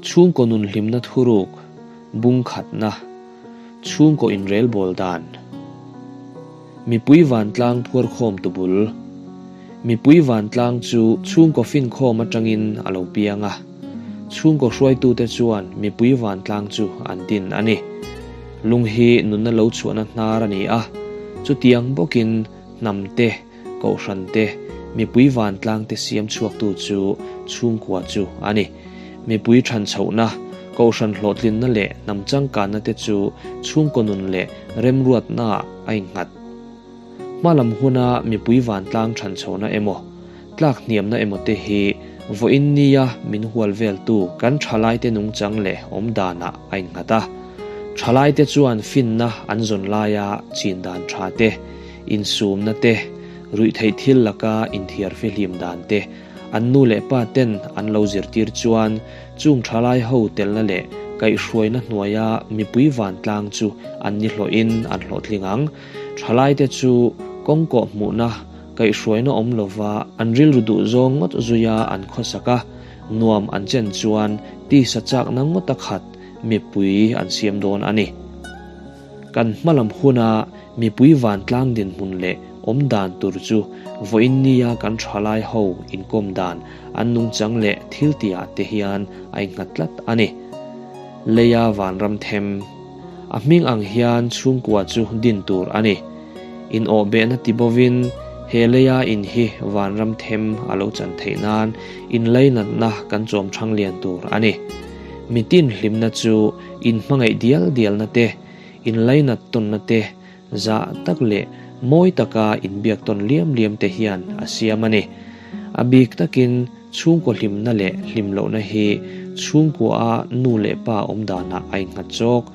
Chhungkaw nun hlimna thuruk bung khatna, chhungkaw inrelbawl dan. Mipui vantlang phuarkhawm tubul. Mipui vantlang chu chhungkaw finkhawm atangin a lo piang a. Chhungkaw hruaitute chuan mipui vantlang chu an din a ni. Lung hi nunna lo chhuahna hnar a ni a, chutiang bawkin hnam te, kohhran te, mipui vantlang te siam chhuaktu chu chhungkua chu a ni. Mipui than chhohna, kohhran hlawhtlinna leh hnam changkanna te chu chhungkaw nun leh remruatnaah a innghat. Hmalam huna mipui vantlang than chhohna emaw, tlak hniamna emaw te hi vawiin nia min hual veltu kan thalaite nungchang leh awmdanah a innghat a. Thalaite chuan finna an zawn laia chin dan tha te, insumna te, ruihtheih thil laka inthiar fihlim dan te an nu leh pa ten an lo zirtir chuan chung thalai ho telna leh kaihhruaina hnuaia mipui vantlang chu an ni hlawhin an hlawhtling ang. Thalaite chu kawngkawh hmuhna kaihhruaina awm lova an rilru duh zawng ngawt zuia an khawsak a, nuam an chen chuan tisa chakna ngawta khat mipui an siam dawn a ni. Kan hmalam huna mipui vantlang dinhmun leh awm dan tur chu vawiin nia kan thalai ho inkawm dan an nungchang leh thil tihah te hian a innghat tlat a ni. Leia vanram them a hming ang hian chhungkua chu din tur a ni. In awhbehna ti bovin he leia in hi vanram them a lo chan theih nan inlainatna kan chawm thang lian tur a ni. Mitin hlimna chu inhmangaih dial dialna te, inlainat tawnna te, zah tak leh mawi taka inbiak tawn liam liam te hian a siam a ni. A bik takin chhungkaw hlimna leh hlim lohna hi chhungkua-a nu leh pa awm danah a innghat chawk.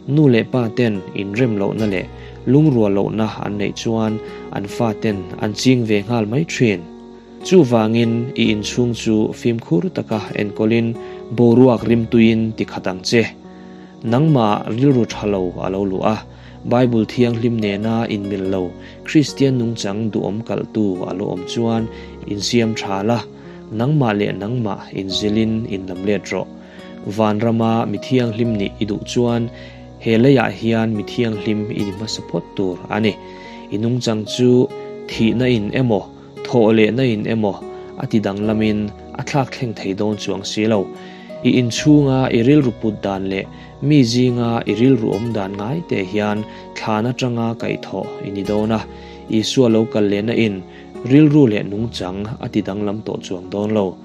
Nu leh pa ten inrem lohna leh lungrual lohna an neih chuan an fa ten an ching ve nghal mai thin. Chuvangin i inchhung chu fimkhur taka enkawlin boruak rimtuiin ti khat ang che. Nangmah rilru tha lo a lo luh a, Bible thianghlim nena inmil lo Kristian nungchang duhawm kalhtu a lo awm chuan insiam tha la, nangmah leh nangmah inzilin inlam let rawh. Vanrama mi thianghlim nih i duh chuan he leiah hian mi thianghlim i ni hmasa phawt tur a ni. I nungchang chu thihna in emaw, thawh lehna in emaw a ti danglamin a thlak thleng thei dawn chuang si lo. I inchhunga i rilru put dan leh mi zinga i rilru awm dan ngai te hian thlan atanga kaihthawh i ni dawn a, Isua lo kal lehna in rilru leh nungchang a ti danglam tawh chuang dawn lo.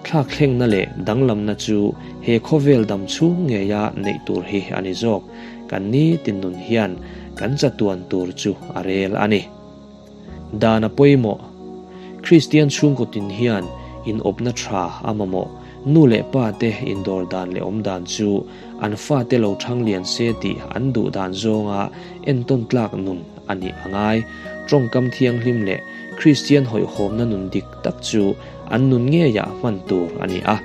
Thlak thlengna leh danglamna chu he khawvel dam chhung ngeia neih tur hi a ni zawk. Kan nitin nun hian kan chatuan tur chu a rel a ni. Dan a pawimawh. Kristian chhungkaw tin hian inawpna tha a mamawh. Nu leh pa te indawr dan leh awm dan chu an fate lo thang lian se tih an duh dan zawnga entawn tlak nun a nih a ngai. Tawngkam thianghlim leh Kristian hawihhawmna nun dik tak chu an nun ngeiah hman tur a ni a.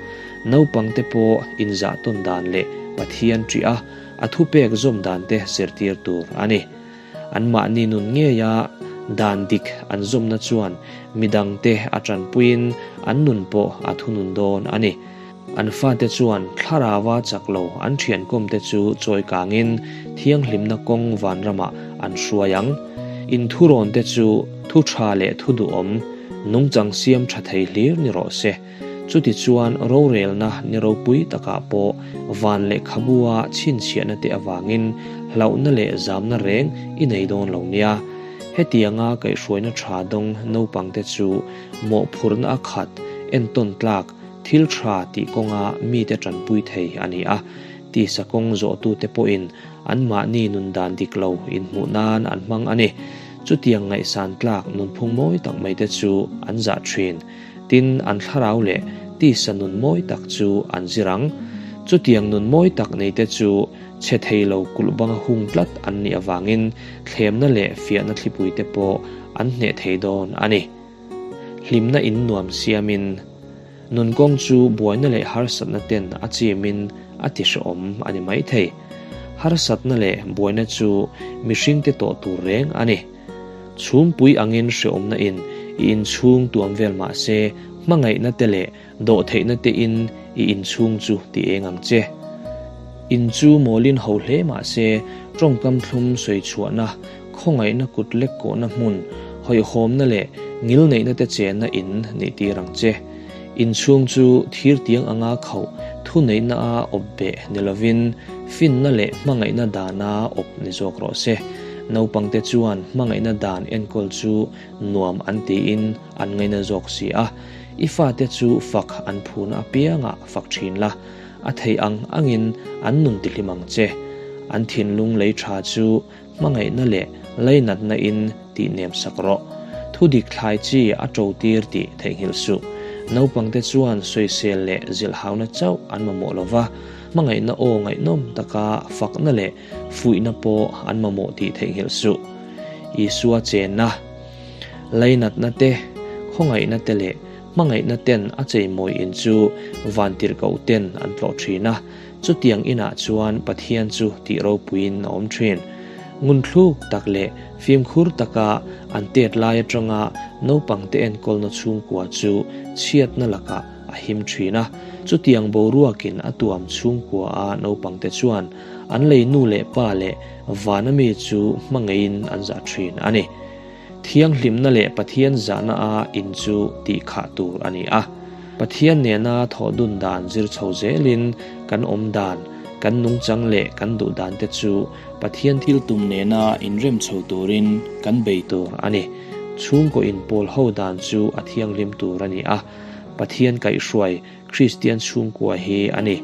Naupang te pawh inzah tawn dan leh Pathian ṭih a, a thupek zawm dan te zirtir tur a ni. Anmahni nun ngeia dan dik an zawmna chuan midangte a tanpuiin an nun pawh a thunun dawn a ni. An fate chuan thlarava chak lo an thiankawmte chu chawi kangin thianghlimna kawng vanramah an hruai ang. Inthurawnte chu thu tha leh thu duhawm, nungchang siam tha thei hlir ni rawh se. Chutichuan rorelna ni ropui takah pawh van lehkhabua chhinchhiahna te avangin hlauhna leh zamna reng i nei dawn lo nia. Hetianga kaihhruaina tha dawng naupangte chu mawhphurhna a khat, entawn tlak, thil tha tih kawnga mite tanpui thei a ni a. Tisa kawng zawhtute pawhin anmahni nun dan dik lo inhmuh nan an hmang a ni. Chutiang ngaihsan tlak nunphung mawi tak maite chu an zah thin. Tin, an thlarau leh tisa nun mawi tak chu an zir ang. Chutiang nun mawi tak neite chu chhe thei lo kulh banga hung tlat an nih avangin thlemna leh fiahna thlipuite pawh an hneh thei dawn a ni. Hlimna in nuam siamin nun kawng chu buaina leh harsatna ten a chimin a ti hrehawm a ni maithei. Harsatna leh buaina chu mihringte tawh tur reng a ni. Chhumpui angin hrehawmna in i inchhung tuam vel mah se, hmangaihna te leh dawhtheihna te in I inchhung chu ti eng ang che. In chu mawlin ho hle mah se, tawngkam thlum sawi chhuahna, khawngaihna kut lek kawhna hmun, hawihhawmna leh ngilneihna te chenna in nih tir ang che. Inchhung chu thir tiang anga khauh thuneihna a awp beh ni lovin finna leh hmangaihna dana awp ni zawk rawh se. Naupangte chuan hmangaihna dan enkawl chu nuam an tiin an ngaina zawk si a, i fate chu fak an phuna apiangah fak thin la, a theih ang angin an nun tihlim ang che. An thinlung lei tha chu hmangaihna leh lainatna in tih nem sak rawh. Thudik thlai chi a to tir tih theihnghilh suh. Naupangte chuan sawisel leh zilhhauna chauh an mamawh lo va, hmangaihna aw ngaihnawm taka fakna leh fuihna pawh an mamawh tih theihnghilh suh. Isua chenna, lainatna te, khawngaihna te leh hmangaihna ten a cheimawi in chu vantirhkoh ten an tlawh thin a, chutiang inah chuan Pathian chu tih ropuiin a awm thin. Ngunthluk tak leh fimkhur taka an tet lai atanga naupangte enkawlna chhungkua chu chhiatna lakah a him thin a, chutiang boruakin a tuam chhungkua a naupangte chuan An lei nu leh pa leh vana mi chu hmangeiin an zah thin a ni. Thianghlimna leh Pathian zahna a in chu tih khah tur a ni a. Pathian nena thawh dun dan zir chho zelin kan awm dan, kan nungchang leh kan duh dan te chu Pathian thil tum nena inrem chho turin kan bei tur a ni. Chhungkaw inpawl ho dan chu a thianghlim tur a ni a. Pathian kaihhruai Kristian chhungkua hi a ni.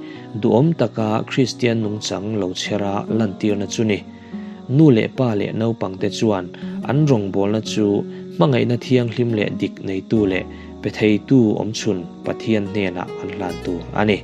Duhawm taka Kristian nungchang lo chhera lantirna chu ni. Nu leh pa leh naupangte chuan an rawngbawlna chu hmangaihna thianghlim leh dik neitu leh pe theitu awmchhun Pathian hnenah an hlan tur a ni.